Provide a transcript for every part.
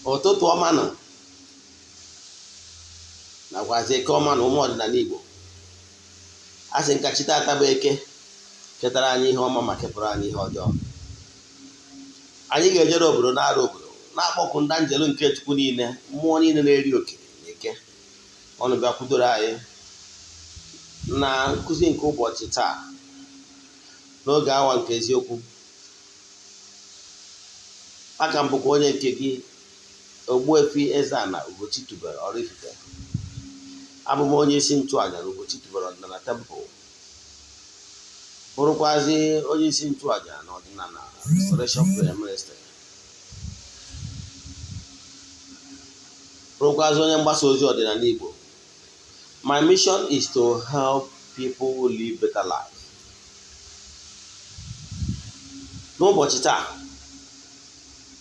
Ụtụtụ ọma nụ, nakwazi eke ọma na ụmụ ọdịnala Igbo. A sị nka chi tata bụ Eke ketara anyị ihe ọma ma kepụrụ anyị ihe ọjọọ. Anyị ga-ejere obodo na-arụ obodo, na-akpọku ndị anjelu nke Chukwu niile, mmụọ niile na-eri oke na eke ọnụ bịa kwudoro anyị na nkụzi nke ụbọchị taa n'oge awa nke eziokwu. Aka m bụkwa onye nke gị, Ogbuefi Eze-Ana Ugochi tubelu Oraifite. Abụ m onye isi nchụaja na Ugochi tubelu ọdịnala temple, bụrụkwazi onye isi nchụaja na ọdịnala Restoration Prayer Ministry, bụrụkwazi onye mgbasa ozi ọdịnala Igbo. My mission is to help people live better life. N'ụbọchị taa,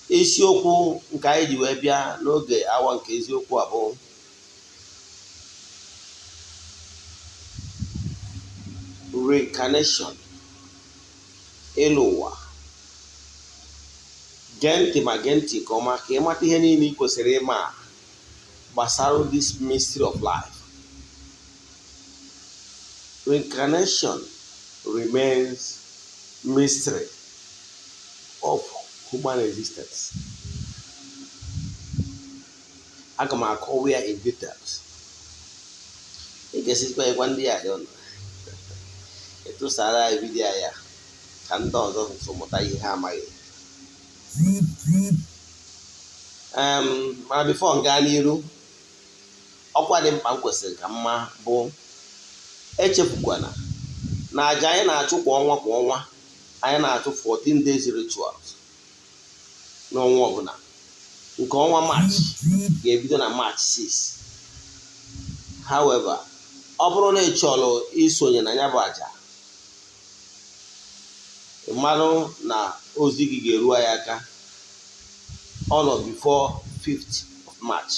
isiokwu nke anyị ji wee bịa n'oge awa nke eziokwu a bụ reincarnation, ịlọ ụwa. Gee ntị, ma gee ntị nke ọma, ka ị mata ihe niile ị kwesịrị ịma gbasara this mystery of life. Reincarnation remains mystery of human existence. Aga m akọwa ya in details. Ị ga-esikwa ịgwa ndị a dị ụnụ ịtụsara anyị video ya ka ndị ọzọ so mụta ihe ha amaghị. Mana before m gaa n'iru, ọkwa dị mkpa m kwesịrị ka mma bụ echefukwana na aja anyị na-achụ kwa ọnwa kwa ọnwa. Anyị na-achụ 14 days rituals n'ọnwa ọbụla. Nke ọnwa March ga-ebido na March 6. However, ọ bụrụ na ị chọrọ isonye na ya bụ aja, ị marụ na ozi gị ga-eru anyị aka on or before 5th of March,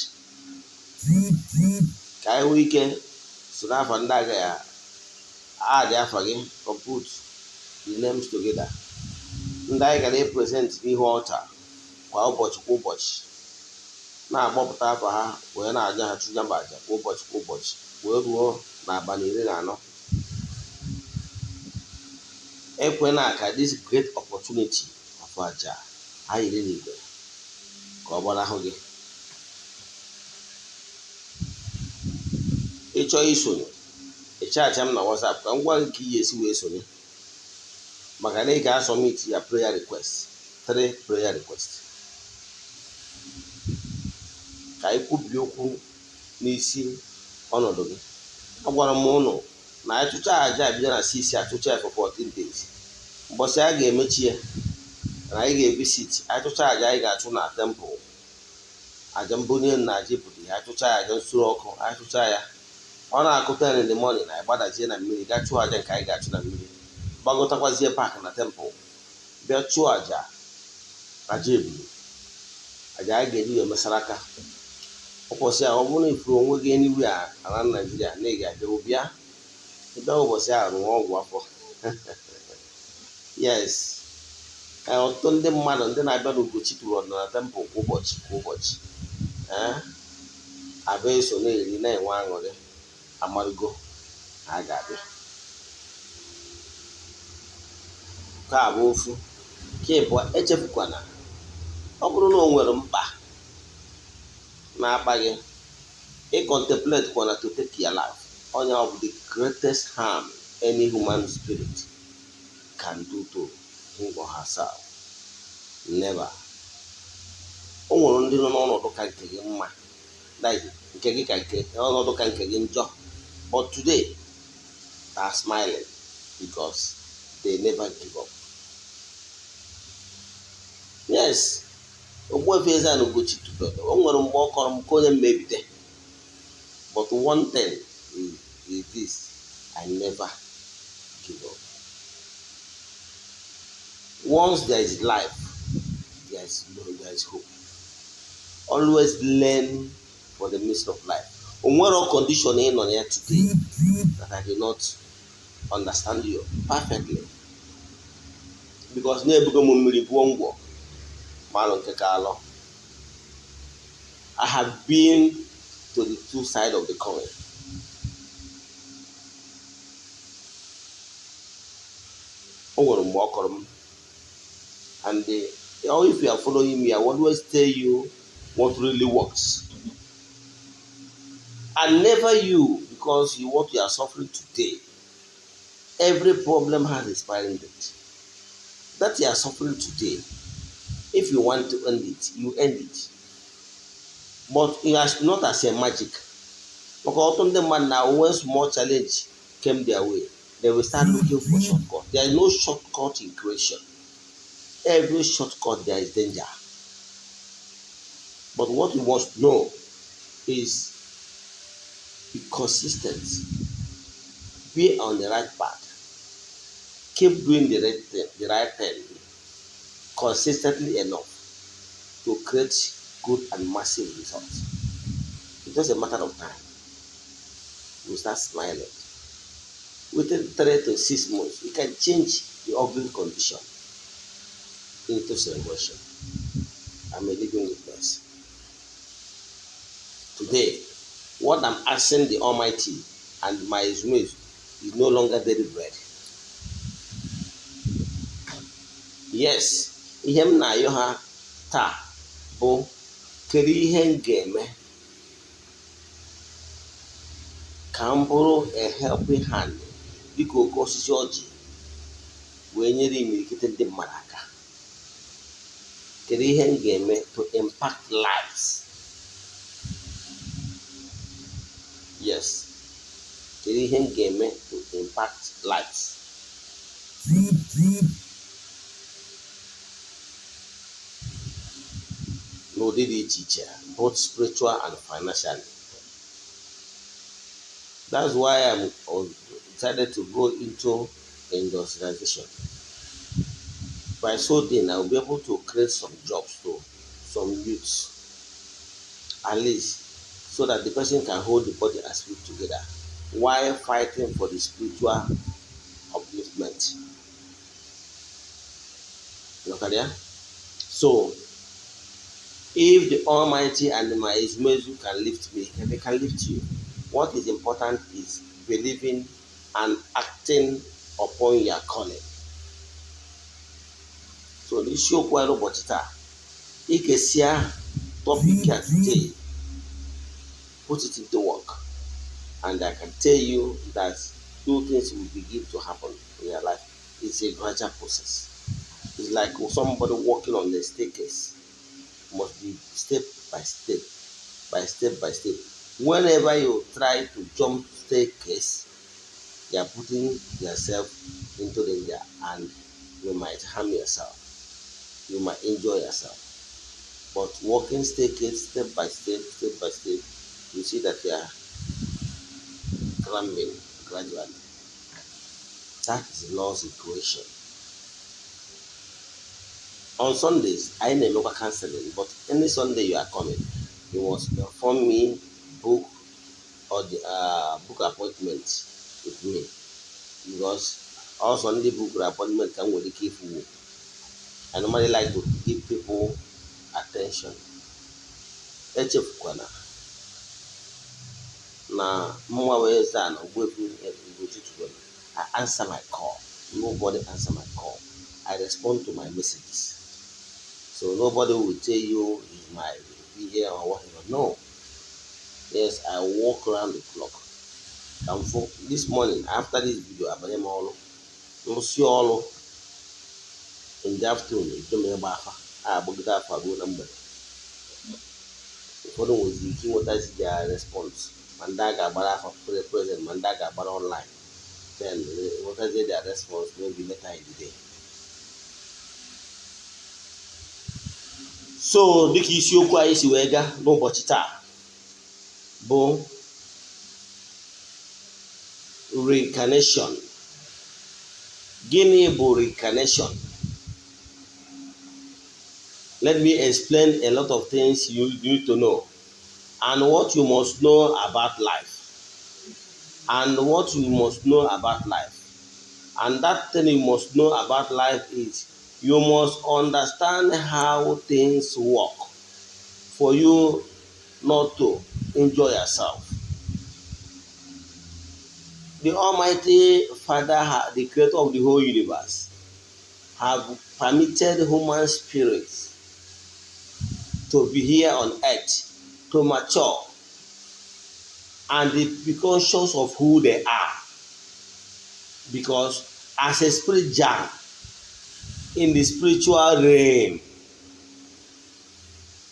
ka anyị nwee ike so n'afọ ndị agaghị adị afa gị, compute the names together, ndị anyị gara present n'ihu altar kwa ụbọchị kwa ụbọchị, na-agbọpụta afa ha wee na-aja ha chụnyaba aja kwa ụbọchị kwa ụbọchị wee ruo n'abalị 14. Ekwena ka this great opportunity of aja ayiri n'igwe ka ọ gbanahụ gị. Ị chọọ isonye, ị chat m na WhatsApp ka m gwa gị ka ị ga-esi wee sonye, maka na ị ga-asubmit ya prayer request, three prayer request, ka anyị kwubie okwu n'isi ọnọdụ gị. Agwara m ụnụ na anyị chụcha aja bido na 6, achụcha ya for 14 days. Mbọsị a ga-emechi ya na anyị ga-evisit. Anyị chụcha aja anyị ga-achụ na temple, aja mbunye na aja ebuli ya, achụcha ya, aja nsure ọkụ, anyị chụcha ya, ọ na-akụ 10 in the morning na anyị gbadazie na mmiri gaa chụọ aja nke anyị ga-achụ na mmiri, gbagotakwazie back na temple bịa chụọ aja, aja ebulu, aja anyị ga-eji wee mesara aka ụbọchị a. Ọ bụrụ na ifuru onwe gị anywhere ala Naijiria na ị ga-abịa, bịa ịbịa ụbọchị ahụ rụọ ọgwụ afọ. Yes, ọtụtụ ndị mmadụ ndị na-abịa n'Ugochi tụrụ ọdịnala temple kwa ụbọchị kwa ụbọchị, ee, abịa eso na-eri na-enwe aṅụrị. Amarụgo ha ga-abịa. Nke a bụ ofu. Nke ịbụọ, echefukwana, ọ bụrụ na o nwere mkpa na-akpa gị, ị contemplate kwana to take your life, onye ọ bụ the greatest harm any human spirit can do to him or herself. Never. O nwere ndị nọ n'ọnọdụ ka nke gị mma, like nke gị ka nke ọnọdụ ka nke gị njọ, but today they are smiling because they never give up. Yes, Ogbuefi Eze-Ana Ugochi tubelu, o nwere mgbe ọ kọrọ m ka onye mmebite, but one thing is this: I never give up. Once there is life, there is no, there is hope. Always learn for the mystery of life. O nwere condition ị nọ na ya today that I do not understand you perfectly, because na-ebugo m mmiri buo ngwọ malụ nke ka alọ. I have been to the two sides of the coin. O nwere mgbe ọ kọrọ m, and or if you are following me, I will always tell you what really works. And never you, because you what you are suffering today, every problem has expiring date. That you are suffering today, if you want to end it, you end it. But it has not as a magic. Maka ọtụtụ ndị mmadụ na when small challenge came their way, they will start looking for shortcut. There is no shortcut in creation. Every shortcut there is danger. But what you must know is be consistent, be on the right path, keep doing the right thing consistently enough to create good and massive results. It's just a matter of time. You start smiling. Within 3 to 6 months, you can change the ugly condition into celebration. I'm a living witness. Today, what I'm asking the Almighty and my Ezumezu is no longer daily bread. Yes, ihe m na-ayọ ha taa bụ kedu ihe m ga-eme ka m bụrụ a helping hand dịka oke osisi ọjị wee nyere imirikiti ndị mmadụ aka. Kedu ihe m ga-eme to impact lives? Yes, kedu ihe m ga-eme to impact lives? N'ụdị dị iche iche, both spiritual and financially. That's why I'm decided to go into industrialization. By so doing, I will be able to create some jobs to some youths, at least, so that the person can hold the body and spirit together while fighting for the spiritual upliftment. You know, yeah? So, if the Almighty and my Ezumezu can lift me, and they can lift you, what is important is believing and acting upon your calling. So, n'isiokwu anyị ụbọchị taa, ị ga-esi topic a today, put it into work, and I can tell you that two things will begin to happen in your life. It's a gradual process. It's like somebody walking on the staircase. It must be step by step, by step by step. Whenever you try to jump staircase, you are putting yourself into danger and you might harm yourself. You might injure yourself. But walking staircase step by step, step by step, you see that you are climbing gradually. That is the law's equation. On Sundays, I never counseling, but any Sunday you are coming, you must inform me, book or the book appointment with me, because all Sunday book appointment can with the key. I normally like to give people attention. Echefukwana na mụnwa wee zaa na Ogbuefi Ugochi tubelu. I answer my call. Nobody answer my call. I respond to my messages. So nobody will tell you is my PA or whatever. No. Yes, I walk around the clock. And for this morning, after this video, abanye m ọrụ. Nrụsị ọrụ in the afternoon, ebido m ịgba afa. A agbagide afa ruo na mgbede. Ụfọdụ nwezi ike inwetazi their response, ma ndị a ga-agbara afa present, ma ndị a ga-agbara online. Then nwetazie their response maybe later in the day. So dịka isiokwu anyị si wee gaa n'ụbọchị taa bụ reincarnation. Gịnị bụ reincarnation? Let me explain a lot of things you need to know and what you must know about life. And what you must know about life. And that thing you must know about life is you must understand how things work for you not to injure yourself. The Almighty Father, the creator of the whole universe, have permitted human spirits to be here on earth, to mature and be conscious of who they are. Because as a spirit jam in the spiritual realm,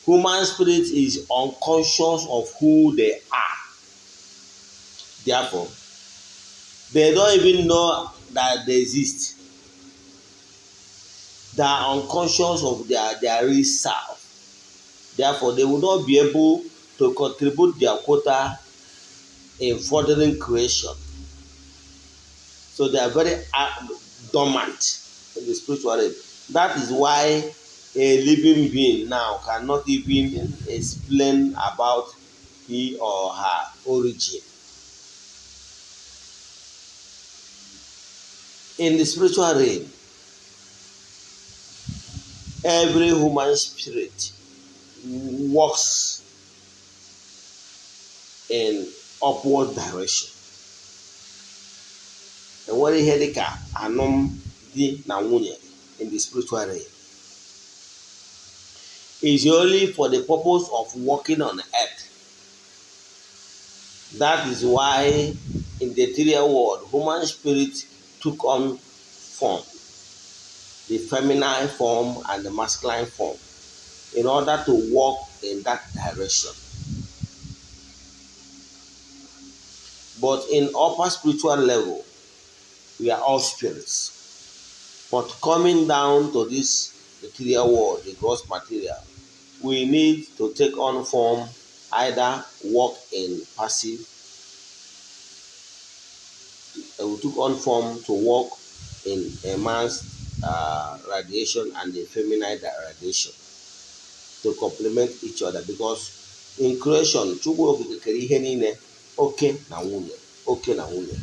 human spirit is unconscious of who they are. Therefore, they don't even know that they exist. They are unconscious of their real self. Therefore, they will not be able to contribute their quota in furthering creation. So they are very dormant in the spiritual realm. That is why a living being now cannot even explain about he or her origin. In the spiritual realm, every human spirit works in upward direction. Enwere ihe dịka alụmdi na nwunye in the spiritual realm. It's only for the purpose of walking on earth. That is why in the material world, human spirit took on form, the feminine form and the masculine form, in order to walk in that direction. But in upper spiritual level, we are all spirits. But coming down to this material world, the gross material, we need to take on form, either walk in passive, we took on form to walk in a man's radiation and a feminine radiation to complement each other. Because in creation, Chukwu Okike kere ihe niile oke na nwunye, oke na nwunye.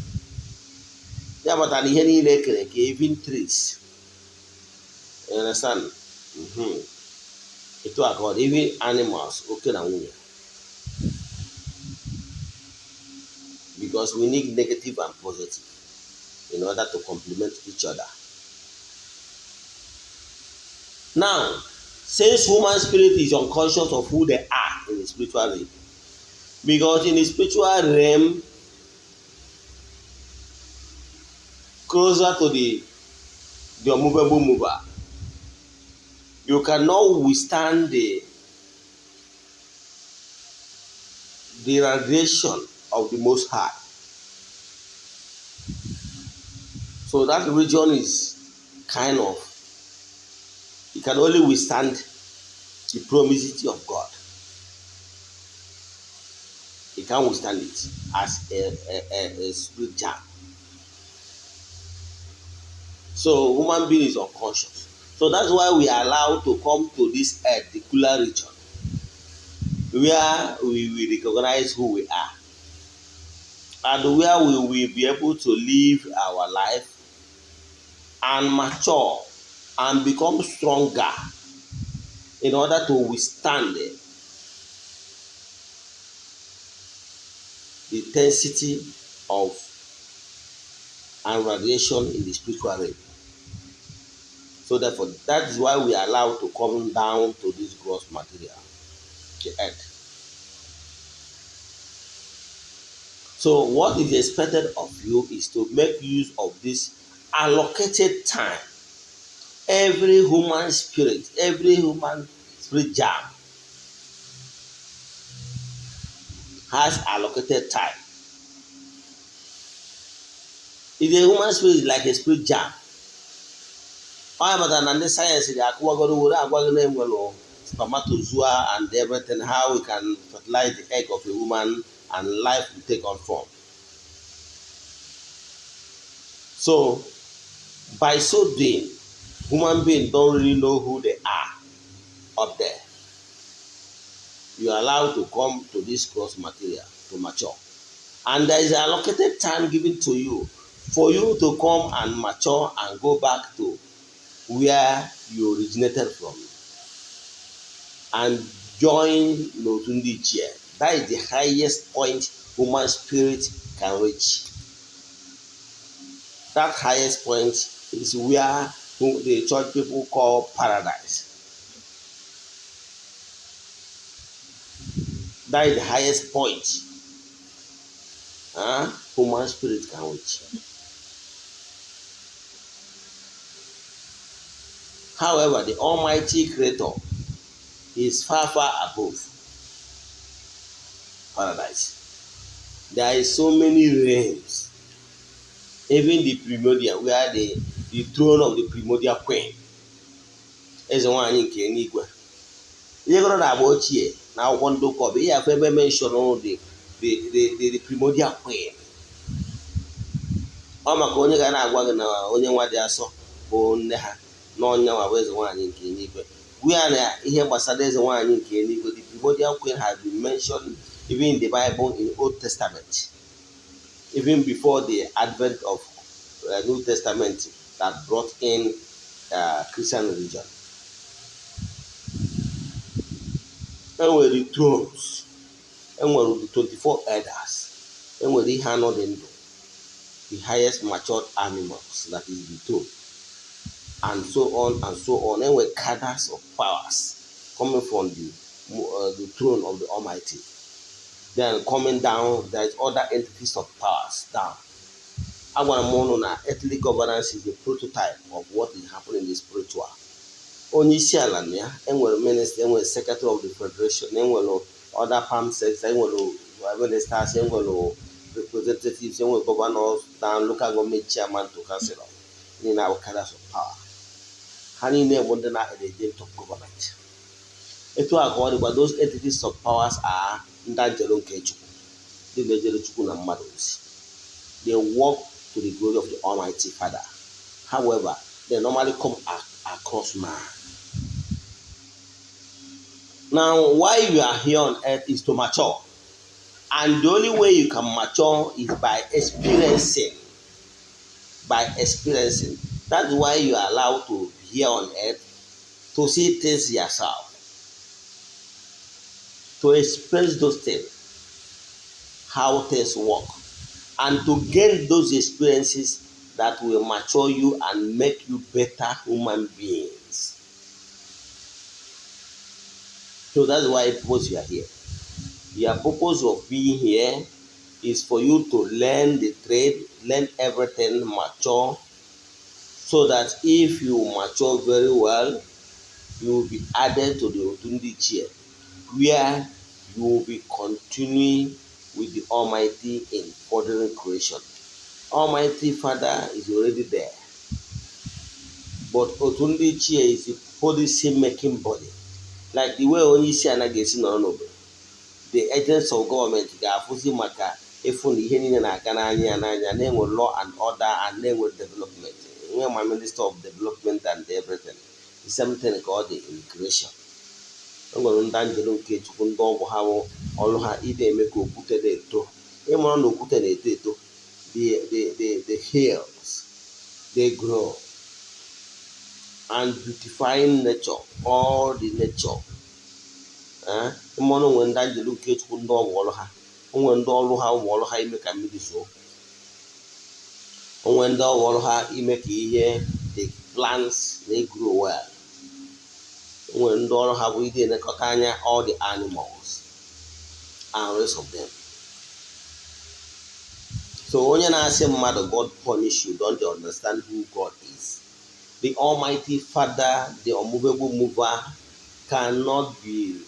Ya batara ihe niile ekere eke, even trees. You understand? Etu a ka ọ dị, even animals, oke na nwunye. Because we need negative and positive in order to complement each other. Now, since human spirit is unconscious of who they are in the spiritual realm, because in the spiritual realm, closer to the unmovable mover, you cannot withstand the radiation of the Most High. So that region is kind of, you can only withstand the promiscuity of God. You can't withstand it as a spirit jam. So human being is unconscious. So that's why we are allowed to come to this earth, the cooler region, where we will recognize who we are and where we will be able to live our life and mature and become stronger in order to withstand the intensity of and radiation in the spiritual realm. So therefore, that is why we are allowed to come down to this gross material, the earth. So what is expected of you is to make use of this allocated time. Every human spirit, every human spirit jam has allocated time. If a human spirit is like a spirit jam, I am the science spermatozoa and everything, how we can fertilize the egg of a woman and life will take on form. So, by so doing, human beings don't really know who they are up there. You are allowed to come to this gross material to mature. And there is an allocated time given to you for you to come and mature and go back to where you originated from and Join n'otu ndị ichie. That is the highest point human spirit can reach. That highest point is where the church people call paradise. That is the highest point human spirit can reach. However, the Almighty Creator is far, far above paradise. There is so many realms. Even the primordial, where the throne of the primordial queen, eze nwaanyị nke eluigwe. Ihe gọrọ na agba ochie na akwụkwọ ndị ụka ọbịa, ihe afọ ebe mention the primordial queen. Ọ maka onye ga na-agwa gị na onye nwa dị asọ bụ nne ha na ọnya nwa bụ eze nwaanyị nke eluigwe. Gwa ya na ihe gbasara eze nwaanyị nke eluigwe, the primordial queen, has been mentioned even in the Bible, in Old Testament, even before the advent of New Testament that brought in Christian religion. Enwere the thrones, enwere the 24 elders, enwere ihe anọ dị ndụ, the highest matured animals, that is the throne, and so on and so on. Enwere cadres of powers coming from the throne of the Almighty. Then coming down, there is other entities of powers down. Agwara m ụnụ na earthly governance is a prototype of what is happening in the spiritual. Onye isi ala na ya, enwere minister, enwere secretary of the federation, enwere other perm secs, enwere ministers, enwere representatives, enwere governors, down local government chairman to councillor. Niile abụ cadres of power. Ha niile bụ ndị na-agent of government. Etu a ka ọ dịkwa, those entities of powers are ndị anjelu nke Chukwu, ndị na-ejere Chukwu na mmadụ ozi. They work to the glory of the Almighty Father. However, they normally come across man. Now, why you are here on earth is to mature. And the only way you can mature is by experiencing. By experiencing. That's why you are allowed to be here on earth to see things yourself. To experience those things, how things work, and to gain those experiences that will mature you and make you better human beings. So that's why purpose you are here. Your purpose of being here is for you to learn the trade, learn everything, mature, so that if you mature very well, you will be added to the Otu Ndị Ichie, where you will be continuing with the Almighty in furthering creation. Almighty Father is already there. But Otu Ndị Ichie is a policy making body. Like the way onye isi anaghị esi nọrọ n'obodo, the agents of government ga-afụzi maka ịfụ na ihe niile na-aga n'anya ya n'anya, na-enwe law and order and na-enwe development. Enwe ma minister of development and everything. The same thing ka ọ dị in creation. E nwere ndị anjelu nke Chukwu, ndị ọgwụ ha bụ ọrụ ha ide eme ka okwute na-eto. Ịmara na okwute na-eto eto, the hills, they grow and beautifying nature, all the nature. Ịmara onwe ndị anjelu nke Chukwu, ndị ọgwụ ọrụ ha, onwe ndị ọrụ ha bụ ọrụ ha ime ka mmiri zoo, onwe ndị ọrụ ọrụ ha ime ka ihe, the plants na-grow well, onwere ndị ọrụ ha bụ ide elekọta anya all the animals and rest of them. So onye na-asị mmadụ God punish you don't understand who God is. The Almighty Father, the unmovable mover, cannot be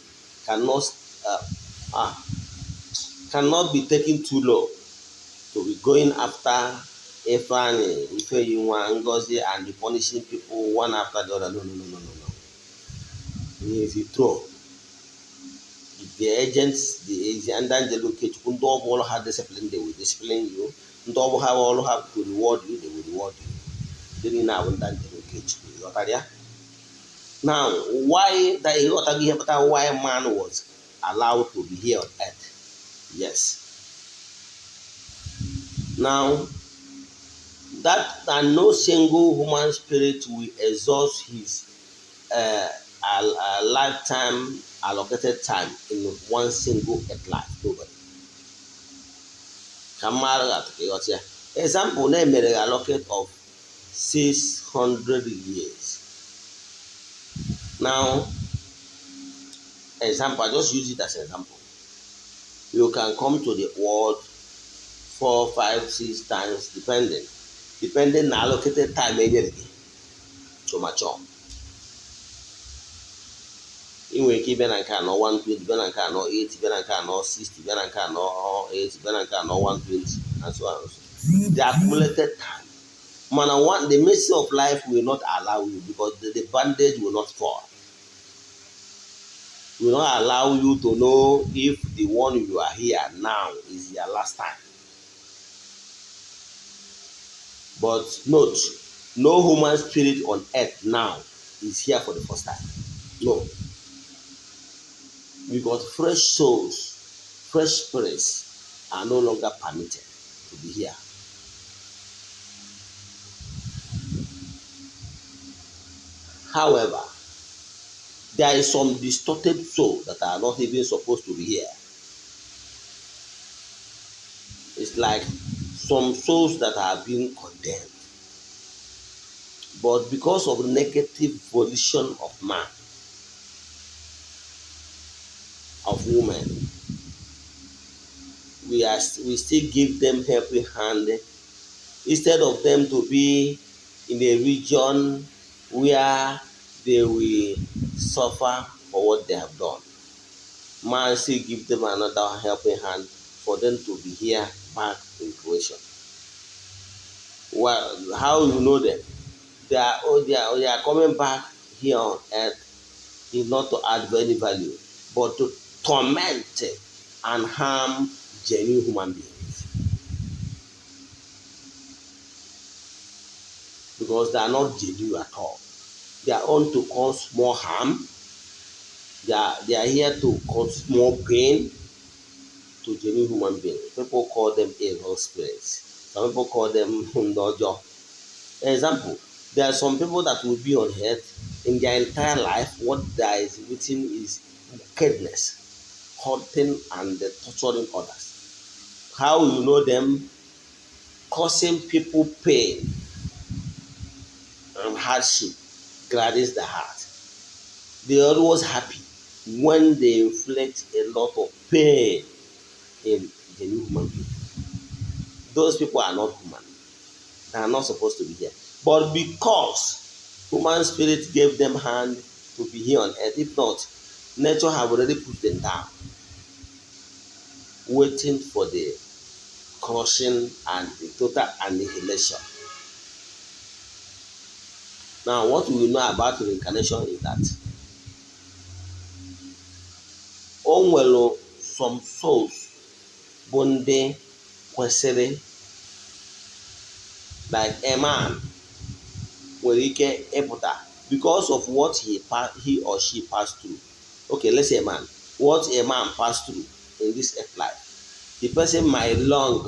taken too low to be going after Ifeanyi, Ifeyinwa, Ngozi and be punishing people one after the other. No, no, no, no, no, no. He is the throne. The agents, the ndị angel nke Chukwu, ndị ọ bụ ọrụ ha discipline, they will discipline you. Ndị ọ bụ ha ọrụ ha to reward you, they will reward you. Ndị niile abụ ndị angel nke Chukwu, ịghọtara ya? Now, why that ịghọtaghị ihe kpatara why man was allowed to be here on earth? Yes. Now, that and no single human spirit will exhaust his a lifetime allocated time in one single earth life? Nobody. Ka mmadụ ga-atụ ka ịghọta ya. Example, na-emere gị allocate of 600 years. Now, example, I just use it as an example. You can come to the world 4, 5, 6 times depending na allocated time enyere gị to mature. Ị nwere ike ịbịa na nke anọ 120, bịa na nke anọ 80, bịa na nke anọ 60, bịa na nke anọ 80, bịa na nke anọ 120, and so on and so. The accumulated time. Mana one, the mercy of life will not allow you, because the bandage will not fall. Will not allow you to know if the one you are here now is your last time. But note, no human spirit on earth now is here for the first time. No. Because fresh souls, fresh spirits are no longer permitted to be here. However, there is some distorted soul that are not even supposed to be here. It's like some souls that have been condemned. But because of the negative volition of man, of woman, we still give them helping hand instead of them to be in a region where they will suffer for what they have done. Man still give them another helping hand for them to be here back in creation. Well, how you know them? They are coming back here on earth is not to add any value, but to torment and harm genuine human beings. Because they are not genuine at all. They are on to cause more harm. They are here to cause more pain to genuine human beings. People call them evil spirits. Some people call them Ndojo. Example, there are some people that will be on earth in their entire life. What there is written is wickedness, hurting and torturing others. How you know them? Causing people pain and hardship gladdens the heart. They are always happy when they inflict a lot of pain in the new human being. Those people are not human. They are not supposed to be here. But because human spirit gave them hand to be here on earth, if not, nature have already put them down, waiting for the crushing and the total annihilation. Now, what we know about reincarnation is that o nwere some souls bụ ndị kwesịrị, like a man nwere ike ịpụta because of what he or she passed through. Okay, let's say a man. What a man passed through in this earth life, the person might long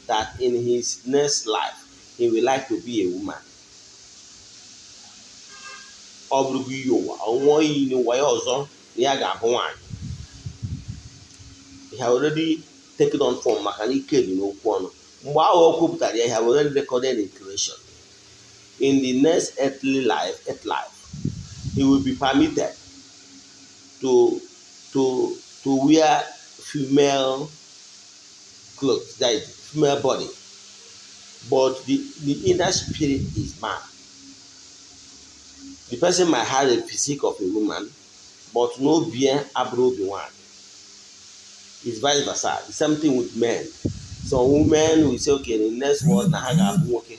that in his next life he will like to be a woman. Ọ bụrụgo iyi ụwa, ọ ṅụọ iyi n'ụwa ya ọzọ na ya ga-abụ nwaanyị. He have already taken on form maka na ike dị n'okwu ọnụ. Mgbe ahụ o kwupụtara ya, he have already recorded in creation. In the next earthly life, earth life, he will be permitted to wear female clothes, that is, female body. But the inner spirit is man. The person might have a physique of a woman, but no beer abụrụ obi nwanyị. It's vice versa. The same thing with men. Some women will say, okay, in the next world na ha ga-abụ nwoke.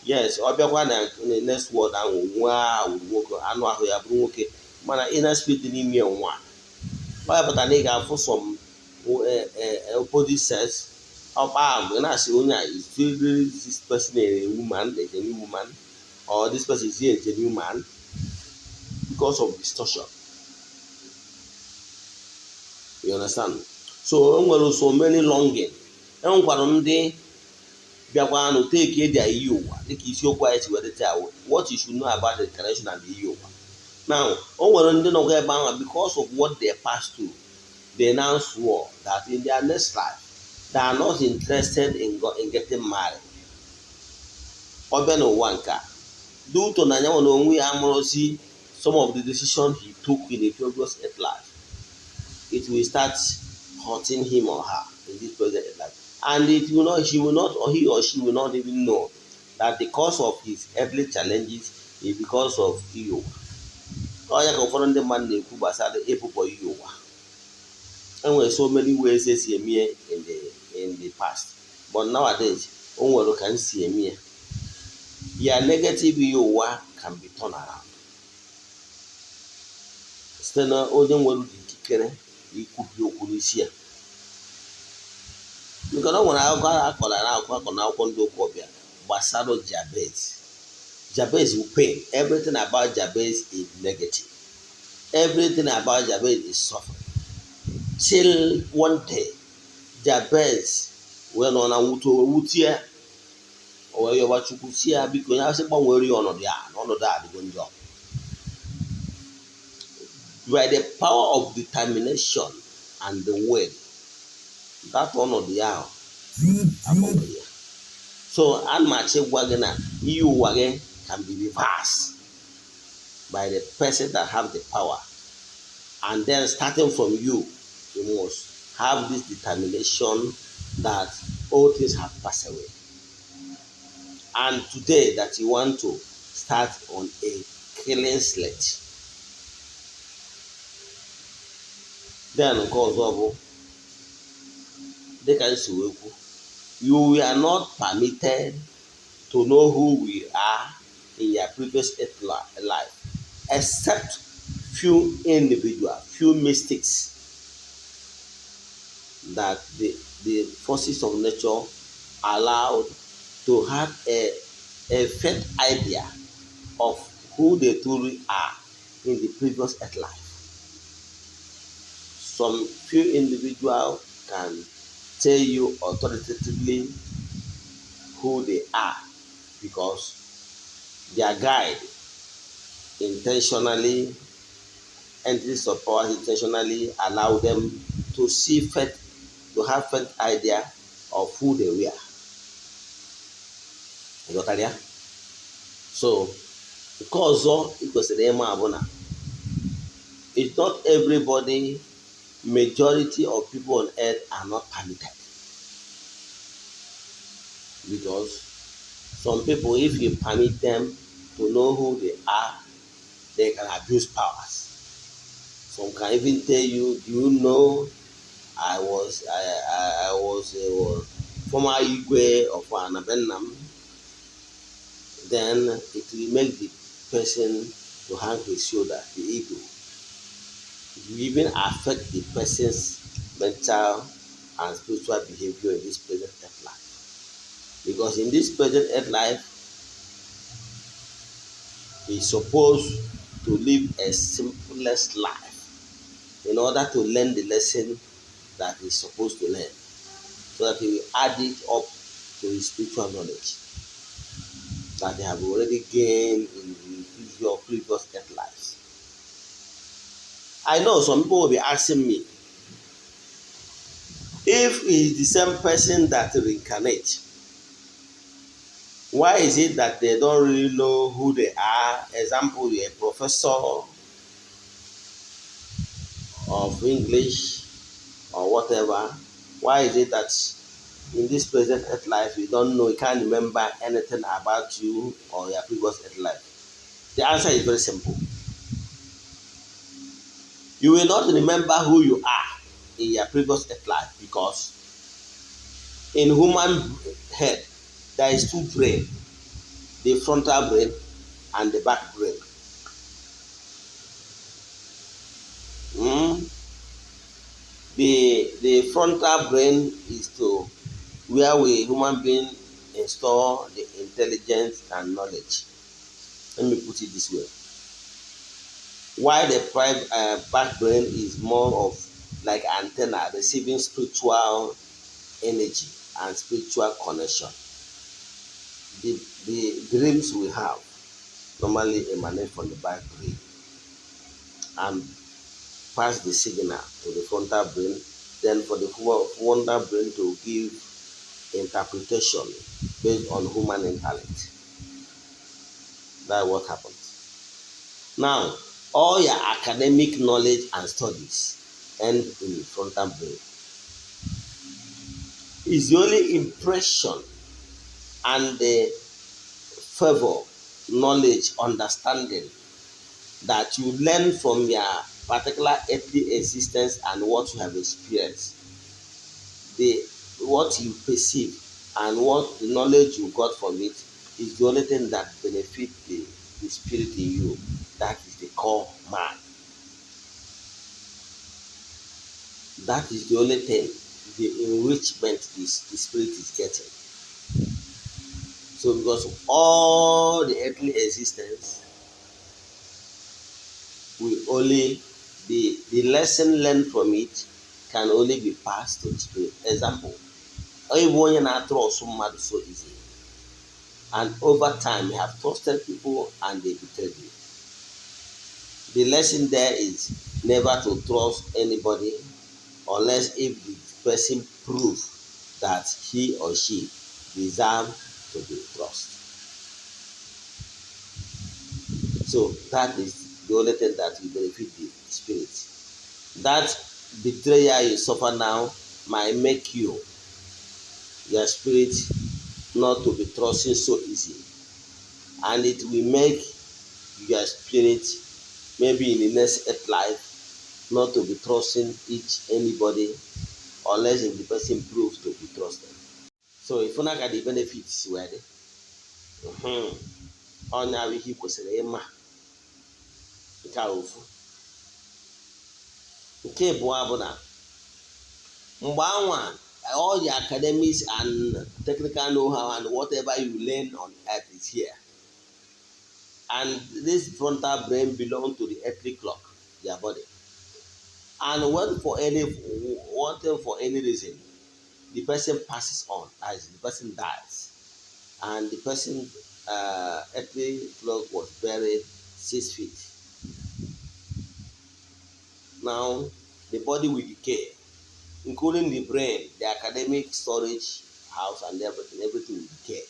Yes, ọ bịakwa na the next world ahụ, nwa awụrụ nwoke, anụ ahụ ya bụrụ nwoke, mana inner spirit dị n'ime nwa. Ọ ya pụtara na ị ga-afụ some opposite sex ọkpa agwa na-asị onye a, is really this person a woman, a genuine woman, or this person is a genuine man, because of distortion. You understand? So o nwere so many longing. Enwekwara ndị bịakwanụ take their iyi ụwa, dịka isiokwu anyị si were taa, what you should know about reincarnation and iyi ụwa. Now, o nwere ndị nọkwa ebe ahụ, because of what they passed through, they now swore that in their next life they are not interested in getting married. Ọ bịa n'ụwa nke a, due to na anyanwụ na onwe ya amụrụzi some of the decision he took in the previous earth life, it will start hurting him or her in this present earth life, and it will not, she will not, or he or she will not even know that the cause of his earthly challenges is because of iyi ụwa. Ọ ya ka ụfọdụ ndị mmadụ na-ekwu gbasara ịbụbọ iyi ụwa. Enwere so many ways esi eme ya in the past, but nowadays o nwere ka m si eme ya. Ya negative iyi ụwa can be turned around site na onye nwere ikikere ikwubi okwu n'isi ya, nke na o nwere akụkọ a kọrọ na akwụkwọ akọ na akwụkwọ ndị ụka ọbịa gbasara Jabez. Jabez will pain. Everything about Jabez is negative. Everything about Jabez is suffering, till one day Jabez wee nọ na nwute wutie, o wee yọba Chukwu si ya biko, ya sị gbanwere ya ọnọdụ ya na ọnọdụ a adịgo njọ. By the power of determination and the will, that ọnọdụ ya ahụ agbanwere ya. So ana m achọ ịgwa gị na iyi ụwa gị can be reversed by the person that have the power, and then starting from you, you must have this determination that all things have passed away and today that you want to start on a clean slate. Then nke ọzọ bụ, dịka m si wee kwu, you are not permitted to know who we are in your previous life except few individual, few mystics that the forces of nature allowed to have a faint idea of who they truly are in the previous earth life. Some few individuals can tell you authoritatively who they are because their guide intentionally, entities of power intentionally allow them to see faint, to have faint idea of who they were. Ịghọtara ya? So nke ọzọ ị kwesịrị ịma bụ na it's not everybody. Majority of people on earth are not permitted, because some people, if you permit them to know who they are, they can abuse powers. Some can even tell you, "Do you know I was a former Igwe of Anabenam?" Then it will make the person to hang his shoulder, the ego. It will even affect the person's mental and spiritual behavior in this present earth life. Because in this present earth life, he's supposed to live a simplest life in order to learn the lesson that he's supposed to learn, so that he will add it up to his spiritual knowledge that they have already gained in your previous earth lives. I know some people will be asking me, if he's the same person that reincarnates, why is it that they don't really know who they are? Example, you're a professor of English or whatever. Why is it that in this present earth life you don't know, you can't remember anything about you or your previous earth life? The answer is very simple. You will not remember who you are in your previous earth life because in human head there is two brain, the frontal brain and the back brain. Mm? The frontal brain is to where we human being install the intelligence and knowledge. Let me put it this way. While the private back brain is more of like antenna receiving spiritual energy and spiritual connection. The dreams we have normally emanate from the back brain. And pass the signal to the frontal brain, then for the frontal brain to give interpretation based on human intellect. That's what happens. Now, all your academic knowledge and studies end in the frontal brain. It's the only impression and the favor, knowledge, understanding that you learn from your particular earthly existence and what you have experienced. The what you perceive and what the knowledge you got from it is the only thing that benefits the spirit in you. That is the core man. That is the only thing, the enrichment this the spirit is getting. So because all the earthly existence will only the lesson learned from it can only be passed to the spirit. Example, ịbụ onye na-atụrụ mmadụ so easy, and over time you have trusted people and they betrayed you. The lesson there is never to trust anybody unless if the person prove that he or she deserve to be trusted. So that is the only thing that will benefit the spirit. That betrayal you suffer now might make you, your spirit, not to be trusting so easy. And it will make your spirit, maybe in the next earth life, not to be trusting each anybody unless if the person proves to be trusted. So if you look at the benefits were there, ọ na ihe kwesịrị ịma nke a ofu. Nke abụọ bụ na mgbe anwa all the academics and technical know-how and whatever you learn on earth is here. And this frontal brain belongs to the earthly clock, their body. And when for any one thing, for any reason, the person passes on, as the person dies, and the person earthly clock was buried 6 feet. Now the body will decay, including the brain, the academic storage house, and everything. Everything will decay.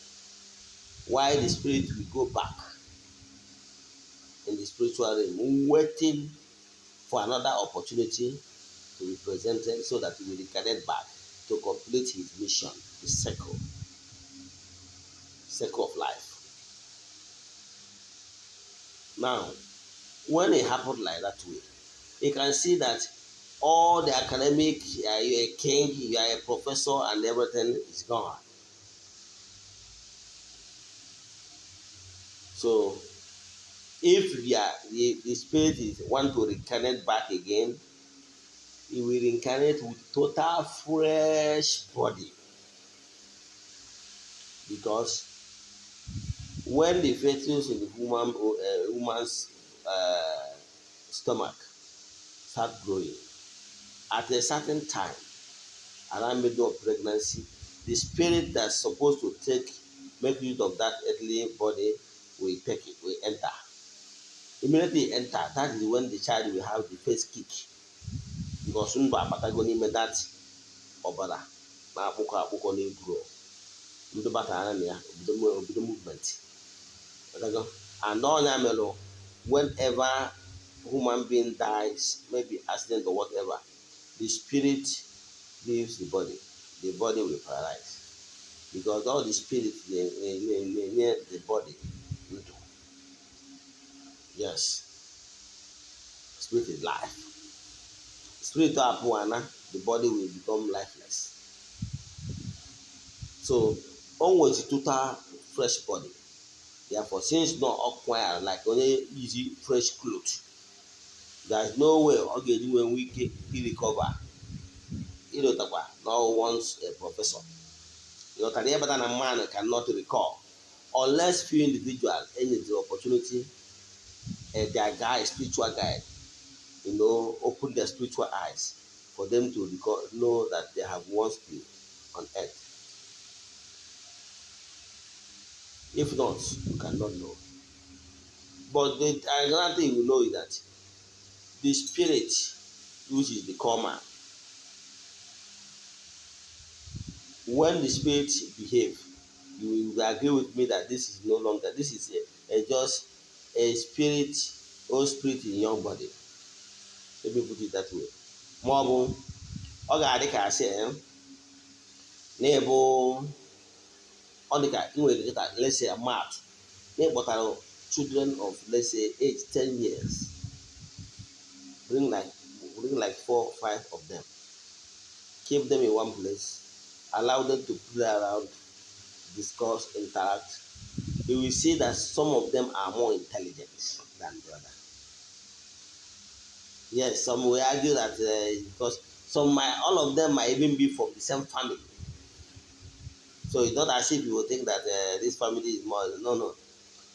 While the spirit will go back in the spiritual realm, waiting for another opportunity to be presented so that he will reconnect back to complete his mission, the circle of life. Now, when it happened like that way, you can see that all the academic, you're a king, you are a professor, and everything is gone. So, if the spirit is want to reconnect back again, he will reincarnate with total fresh body. Because when the fetus in the woman's stomach start growing, at a certain time, around middle of pregnancy, the spirit that's supposed to make use of that earthly body will take it, will enter. Immediately enter, that is when the child will have the first kick. Because ndụ abatago n'ime that ọbara na-akpụkọ akpụkọ na-egwuro. Ndụ batara na ya, obido movement. And all that melụ, whenever human being dies, maybe accident or whatever, the spirit leaves the body. The body will paralyze. Because all the spirit near the body. Yes. Spirit is life. Spirit apụana, the body will become lifeless. So, always total fresh body. Therefore, since not acquired like only easy fresh clothes, there is no way okay when we get recover. You know, not once a professor. You know, a man cannot recall unless few individuals any the opportunity and their guide, spiritual guide, you know, open their spiritual eyes for them to recall, know that they have once been on earth. If not, you cannot know. But the another thing you know is that The spirit, which is the core man, when the spirit behave, you will agree with me that this is no longer, this is a just a spirit, old spirit in young body. Let me put it that way. Ma ọ bụ ọ ga-adị ka asị na-ebu ọ dị ka ị nwere kịta, let's say math na ịkpọtara children of, let's say, age 10 years, bring like four, five of them, keep them in one place, allow them to play around, discuss, interact. You will see that some of them are more intelligent than the other. Yes, some will argue that because some might, all of them might even be from the same family. So it's not as if you will think that this family is more. No.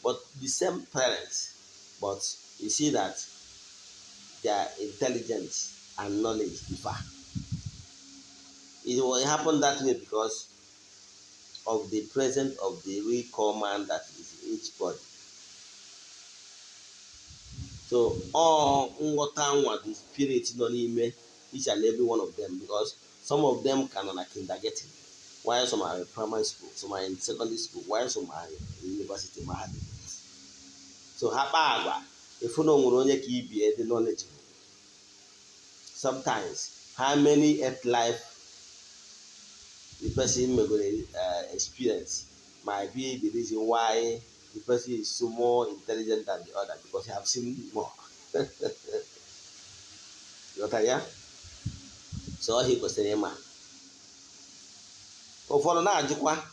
But the same parents, but you see that their intelligence and knowledge differ. It will happen that way because of the presence of the real core man that is in each body. So all nghọta nwa, the spirit nọ n'ime each and every one of them, because some of them can na kindergarten, while some are in primary school, some are in secondary school, while some are in university, mahadum. So ha kpaa agwa, efu na o nwere onye ka ibie dị knowledgeable. Sometimes how many earth life the person megoro experience might be the reason why the person is so more intelligent than the other, because he have seen more. Ghọtara ya? So ọ kwesịrị ịma. Ụfọdụ na-ajụkwa,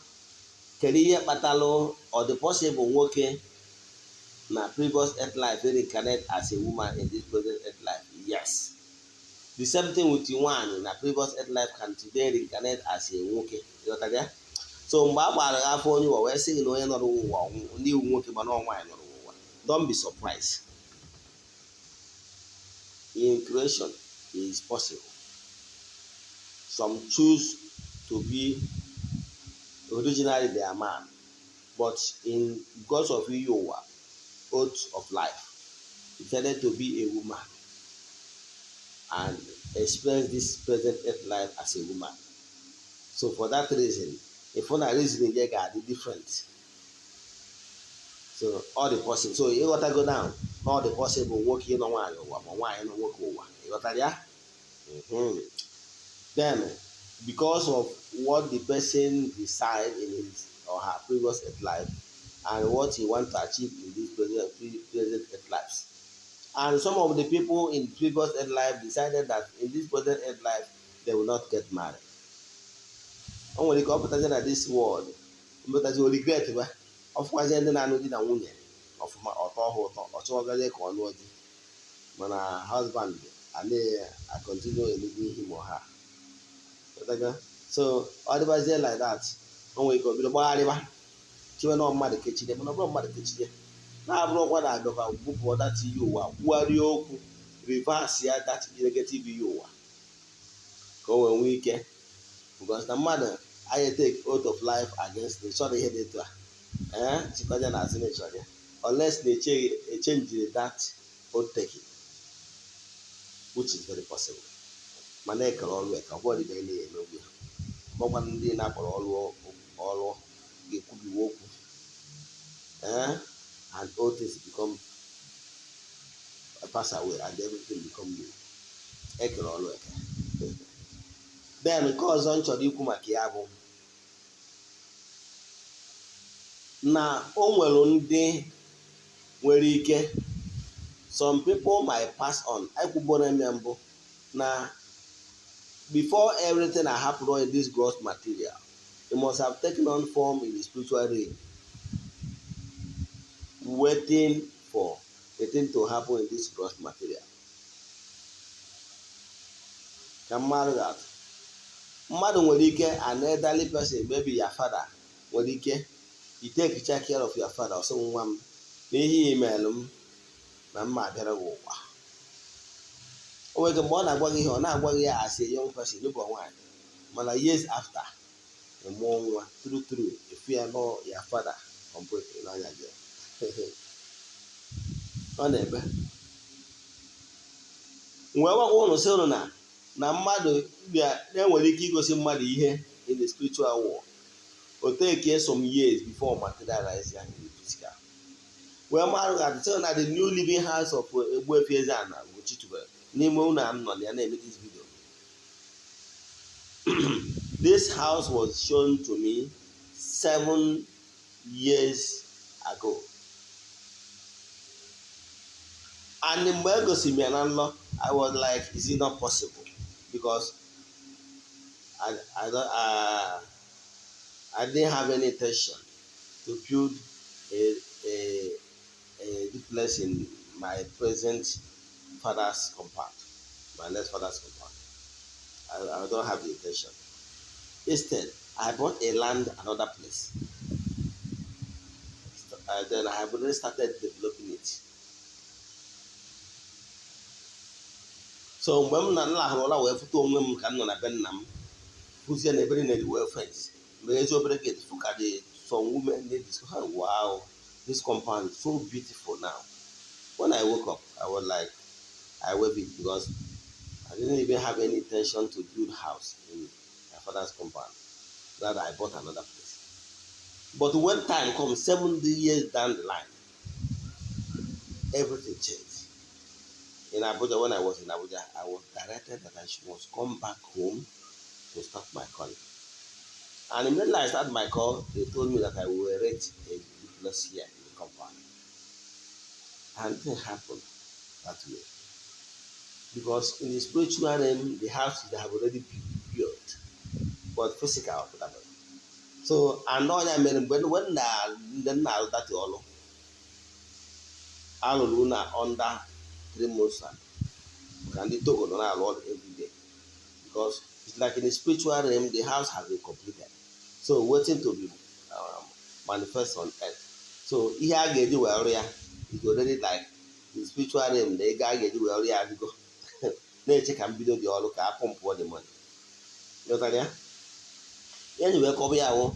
kedu ihe kpatalụ ọ dị possible nwoke na previous earth life reincarnate as a woman in this present earth life? Yes. The same thing with nwaanyị na previous earth life can today reincarnate as a nwoke. Ghọtara ya? So mgbe a gbara gị afọ onye ụwa wee sị gị na onye nọrọ ụwa ndị iwu nwoke mana ọ nwaanyị nọrọ ụwa, don't be surprised. In creation is possible. Some choose to be originally they are man, but in because of iyi ụwa, oath of life, decided to be a woman and experience this present earth life as a woman. So for that reason, if na reasoning ya ga-adị different. So all the possible. So ịghọtago now all the possible nwoke ịnọ nwaanyị ụwa ma nwaanyị nọ nwoke ụwa. Ịghọtara ya? Then because of what the person decide in his or her previous earth life and what he want to achieve in this present earth lives. And some of the people in previous earth life decided that in this present earth life they will not get married. O nwere ike ọ pụtazie na this world, mpụtazi o regret ba, ọfụkwazie ndị na-anụ di na nwunye ọfụma, ọtọ ha ụtọ, ọ chọwagazie ka ọ lụọ di, mana husband anaghị continue eluding him or her. So ọ dịbazie like that, o nwere ike o bido gbagharịba chiwe na mmadụ kechide, mana ọ bụrụ mmadụ kechide na-abụrụkwa na abịakwa bupụ that iyi ụwa, kwugharịa okwu, reverse ya, that negative iyi ụwa, ka o wee nwee ike, because na mmadụ anyị take oath of life against the chọrọ ihe dị etu a ee chịkọja na azụ na-echọrọ ya, unless na echenjiri that oath taking, which is very possible. Mana ekere ọrụ eke, ọ bụrụ dịka ị na-emegbu ya, ọgbakwa ndị na-akpọrọ ọrụ ọrụ ga-ekwubiwe okwu ee and all things become pass away and everything become new. Ekere ọrụ eke. Then nke ọzọ m chọrọ ikwu maka ya bụ na o nwere ndị nwere ike, some people might pass on. Ekwuboro m ya mbụ na before everything happen in this gross material, it must have taken on form in the spiritual realm, waiting for the thing to happen in this gross material. Ka mmadụ ga-atụ, mmadụ nwere ike, an elderly person, maybe your father, nwere ike you take care of your father, ọsọ nwa m n'ihe imelụ m na mma abịara gị ụwa. O nwere ike mgbe ọ na-agwa gị ihe, ọ na-agwa gị ya as a young person n'ụbọ nwaanyị, mana years after, ị mụọ nwa, true true, efu ya nọ ya father completely n'anya gị. Ọ na-eme. Wee gwakwa ụnụ sị ụnụ na mmadụ bịa na-enwere ike igosi mmadụ ihe in the spiritual world, o take some years before materialize ya in the physical. Wee marụ ga sị na the new living house of Ogbuefi Eze-Ana Ugochi tubelu n'ime ụlọ a m nọ na ya na-eme this video. This house was shown to me 7 years ago, and mgbe e gosiri m ya na nlọ, I was like, "Is it not possible?" Because I don't I didn't have any intention to build a duplex in my present father's compound, my late father's compound. I don't have the intention. Instead, I bought a land another place. Then I have already started developing it. So mgbe m na nlahụrụ ụra wee fụta onwe m ka m nọ na be nna m, fụzie na ebe niile dị wee fence, mgbe ezi obere gate, fụ ka dị some women dey discuss, "Wow, this compound is so beautiful now." When I woke up, I was like, I wave it, because I didn't even have any intention to build house in my father's compound. Rather, I bought another place. But when time comes, 7 years down the line, everything changed. In Abuja, when I was in Abuja, I was directed that I must come back home to start my calling. And immediately I started my call, they told me that I will erect a duplex here in the compound. And it happened that way. Because in the spiritual realm, the house they have already been built, but physical. So, and all I mean, when the now that all alụrụ na under 3 months ka ndị Togo nọ na-alụ ọrụ every day, because it's like in the spiritual realm, the house has been completed, so waiting to be manifest on earth. So ihe a ga-eji wee rụ ya is already like the spiritual realm, na ego a ga-eji wee rụ ya adịgo, na-eche ka mbido dị ọrụ ka a pọmpụọ the money. Ghọtara ya? Ya ji wee kọba ya wụ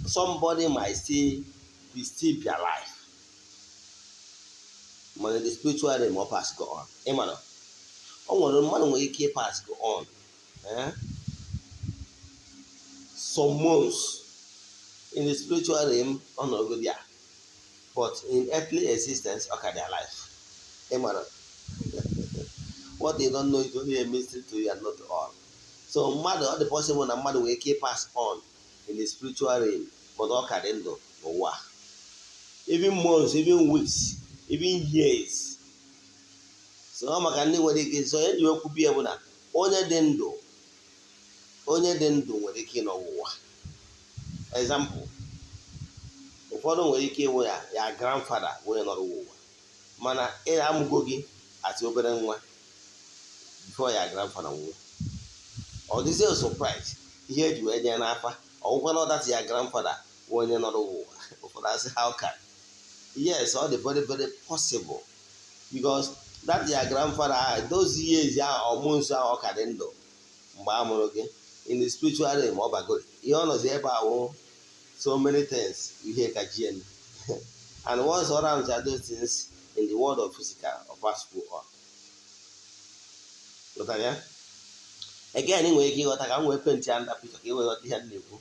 somebody might still be alive, mana the spiritual realm, ọ pass go on. Ịmana o nwere mmadụ nwere ike pass go on, eh? Some months in the spiritual realm, ọ nọrọgodi ya, but in earthly existence, ọ ka dị alive. Ịmara what they don't know is only a mystery to you and not to all. So mmadụ, ọ dị possible na mmadụ nwere ike pass on in the spiritual realm, but ọ ka dị ndụ n'ụwa, even months, even weeks, even years. So ọ maka ndị nwere ike, so onye ji okwu bie bụ na onye dị ndụ nwere ike ịnọ n'ụwa. Example, ụfọdụ nwere ike ịwụ ya grandfather bụ onye nọrọ ụwa, mana ị amụgo gị ati obere nwa before ya grandfather nwụọ. Ọ dịzie surprise ihe eji wee nye n'afa ọgwụkwa na ọdatị ya grandfather bụ onye nọrọ ụwa. Ụfọdụ asị, "How can?" Yes, ọ dị very, very possible, because that your grandfather, those years ya ọmụ nso ahụ ọ ka dị ndụ mgbe a mụrụ gị, in the spiritual realm, ọ bagoro ihe ọ nọzi ebe ahụ, so many things ihe ka ji elu, and once ọ rounds those things in the world of physical, ọ pass on. Ghọtara ya? Again, ị nwere ike ịghọta ka m wee paint ya picture ka ị wee ghọta ihe m na-ekwu.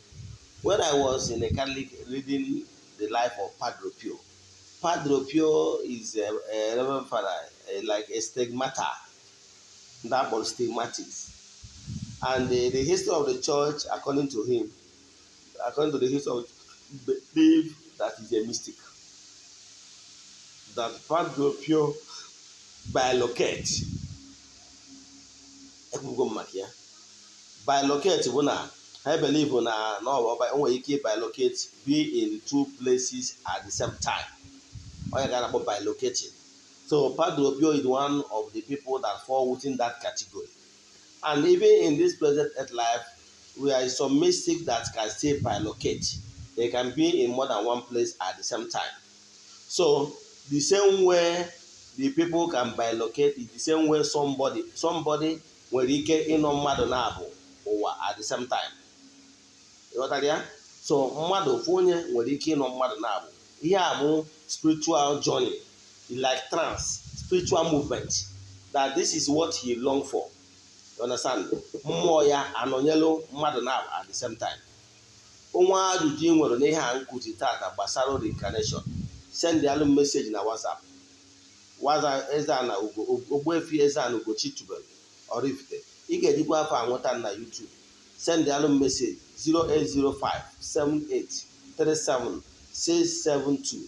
When I was in a Catholic reading the life of Padre Pio. Padre Pio is a reverend father, like a stigmata, that was stigmatics, and the history of the church, according to him, according to the history of, believe that he's a mystic, that Padre Pio bilocate. Ekwugo m maka ya. Bilocate bụ na ha believe na ọ nwere ike bilocate, be in two places at the same time. Onye ga na-akpọ bilocating. So Padre Pio is one of the people that fall within that category. And even in this present earth life, we are some mystic that can still bilocate. They can be in more than one place at the same time. So the same way the people can bilocate is the same way somebody nwere ike ịnọ mmadụ na-abụ ụwa at the same time. Ịghọtara ya? So mmadụ ofu onye nwere ike ịnọ mmadụ na-abụ. Ihe a bụ spiritual journey, like trance, spiritual movement. that this is what he long for. You understand? Mmụọ ya anọnyelu mmadụ na at the same time. Onwe ajụjụ ị nwere n'ihe a nkụzi tata gbasara reincarnation, send alụ message na WhatsApp. WhatsApp Eze-Ana Ugo, Ogbuefi Eze-Ana Ugochi tubelu Oraifite. Ị ga-ejikwa afọ anwụta na YouTube. Send alụ message 08057837672.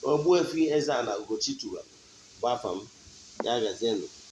Ogbuefi Eze-Ana Ugochi tubelu bụ afa m. Ya gazienụ.